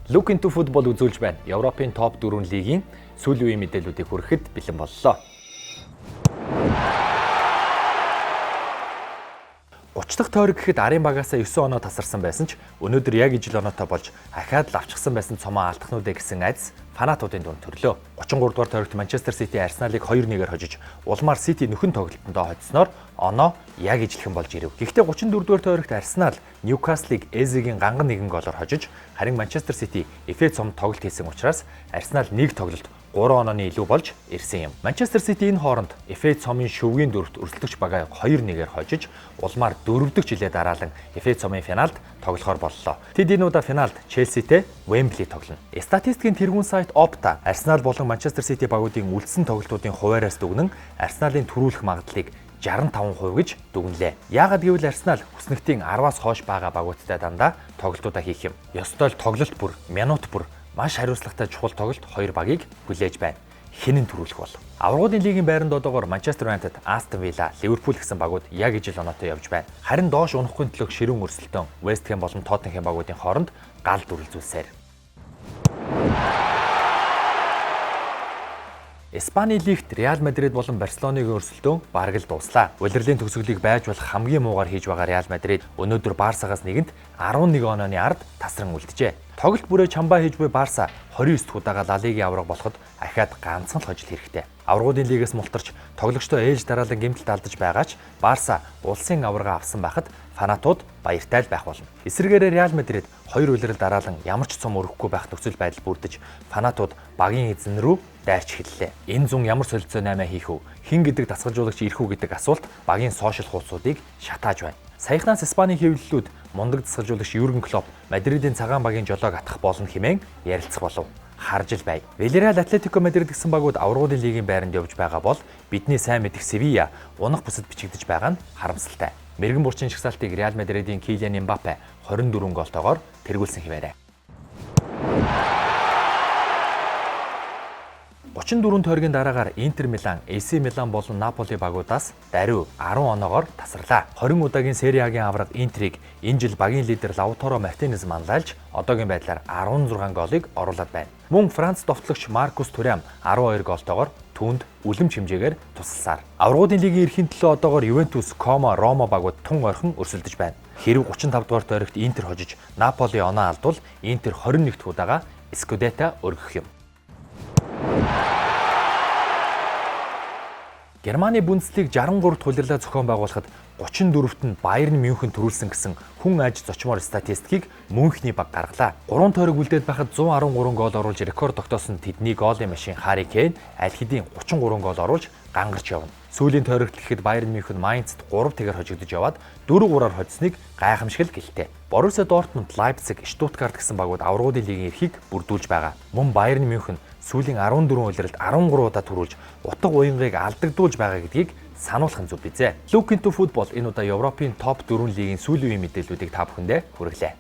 Look into Football үзүүлж байна. Европын топ 4 лигийн сүүлийн үеийн мэдээллүүдийг хүрэхэд бэлэн боллоо. 30 дахь тойрог гэхэд арын багаасаа 9 оноо тасарсан байсан ч өнөөдөр яг ижил оноотой болж ахаад лавчсан байсан цомоо алдах нь үдэ гэсэн айдас фанатуудын дунд төрлөө. 33 дугаар тойрогт Манчестер Сити Арсеналыг 2-1-ээр хожиж улмаар Сити нөхөн тоглолтондоо хоцсноор оноо яг ижилхэн болж ирэв. Гэхдээ 34 дугаар тойрогт Арсенал Ньюкаслыг Эзегийн ганган нэгэн голоор хожиж харин Манчестер Сити FA цомд тоглолт хийсэн учраас Арсенал нэг тоглолт 3 онооны илүү болж ирсэн юм. Манчестер Сити энэ хооронд FA цомын шөвгийн дөрөвт өрсөлдөгч багаа 2-1-ээр хожиж улмаар дөрөв дэх жилээ дараалан FA цомын финалд тоглохоор боллоо. Тэд энэ удаа финалд Челситэй Вембли тоглоно. Статистикийн тэргүүн сайт Opta Арсенал болон Манчестер Сити багуудын үлдсэн тоглолтуудын хуваараас дүгнэн Арсеналын түрүүлэх магадлалыг 65% гэж дүгнэлээ. Яагаад гэвэл Арсенал хүснэгтийн 10-аас хойш байгаа багуудтай дандаа тоглолтуудаа хийх юм. Ёстой л тоглолт бүр, минут бүр маш хариуцлагатай чухал тоглолт хоёр багийг хүлээж байна. Хэн нь түрүүлэх бол? Аваргуудын лигийн байранд одоогоор Манчестер Юнайтед, Астон Вилла, Ливерпул гэсэн багууд яг ижил оноотой явж байна. Харин доош унахгүй төлөх ширүүн өрсөлдөөн Вест Хэм болон Тоттенхэм багуудын хооронд гал дүрлзүүлсээр. Испани лигт Реал Мадрид болон Барселоныгийн өрсөлдөөн бараг л дууслаа. Улирлын төгсгөлийг байж болох хамгийн муугаар хийж байгаа Реал Мадрид өнөөдөр Барсагаас нэгэнт 11 онооны ард тасран үлджээ. Тоглолт бүрээ чамбаа хийж буй Барса 29 дахь удаага Ла Лигийн аварга болоход ахиад ганцхан л хожил хэрэгтэй. Аваргуудын лигээс мултарч тоглогчдоо ээж дараалан гэмтэлд алдаж байгаа ч Барса улсын аварга авсан байхад фанатууд баяртай л байх болно. Эсвэргээрээ Реал Мадрид хоёр улирал дараалан ямар ч цом өрөхгүй байх нөхцөл байдал бүрдэж фанатууд багийн эзэн рүү дайрч эхэллээ. Энэ зун ямар солилцоо 8 хийх үү? Хэн гэдэг дасгалжуулагч ирэх үү гэдэг асуулт багийн сошиал хуудсуудыг шатааж байна. Саяхнаас Испанийн хэвлэлүүд мундаг дасгалжуулагч Юрген Клоп Мадридын цагаан багийн жолоог атах болно хэмээн ярилцах болов. Харж л бай. Villarreal, Атлетико Мадрид гэсэн багууд аваргуудын лигийн байранд явж байгаа бол бидний сайн мэдэх Севиа унах бусад бичигдэж байгаа нь харамсалтай. Мэргэн бурчин жагсаалтыг Реал Мадридын Килиан Мбаппе 24 голтойгоор тэргүүлсэн хിവэрэ. 34 тойргийн дараагаар Интер Милан, AC Милан болон Наполи багуудаас даруй 10 оноогоор тасарлаа. 20 удаагийн Сери А-гийн аварга Интерийг энэ жил багийн лидер Лаутаро Мартинес манлайлж одоогийн байдлаар 16 голыг оруулаад байна. Мөн Франц довтлогч Маркус Турям 12 голтойгоор түүнд үлэмж хэмжээгээр тусалсаар. Аваргуудын лигийн эрхийн төлөө одоогоор Ювентус, Кома, Рома багууд тун ойрхон өрсөлдөж байна. Хэрв 35 дугаар тойрогт Интер хожиж Наполи оноо алдвал Интер 21 дахь удаага Скудетто өргөх юм. Германы Бундслиг 63 дахь улирлаа зохион байгуулахад 34-т нь Байерн Мюнхен төрүүлсэн гэсэн хүн аж зочмоор статистикийг Мюнхний баг гаргалаа. 3 тойрог үлдээд байхад 113 гол оруулж рекорд тогтоосон тэдний голын машин Харри Кейн аль хэдийн 33 гол оруулж гангарч явна. Сүүлийн тойрогт гэхэд Байерн Мюнхен Майнцд 3-1-ээр хожигдож яваад 4-3-аар хоцсныг гайхамшигл гэлтэй. Боруссия Дортмунд, Лайпциг, Штутгарт гэсэн багууд аваргуудын лигийн эрхийг бүрдүүлж байгаа. Мөн Байерн Мюнхен сүүлийн 14 улиралд 13 удаа түрүүлж утга уянгыг алдагдуулж байгаа гэдгийг сануулах нь зөв бизээ. Look into Football энэ удаа Европын топ 4 лигийн сүүлийн үеийн мэдээллүүдийг та бүхэндээ хүргэлээ.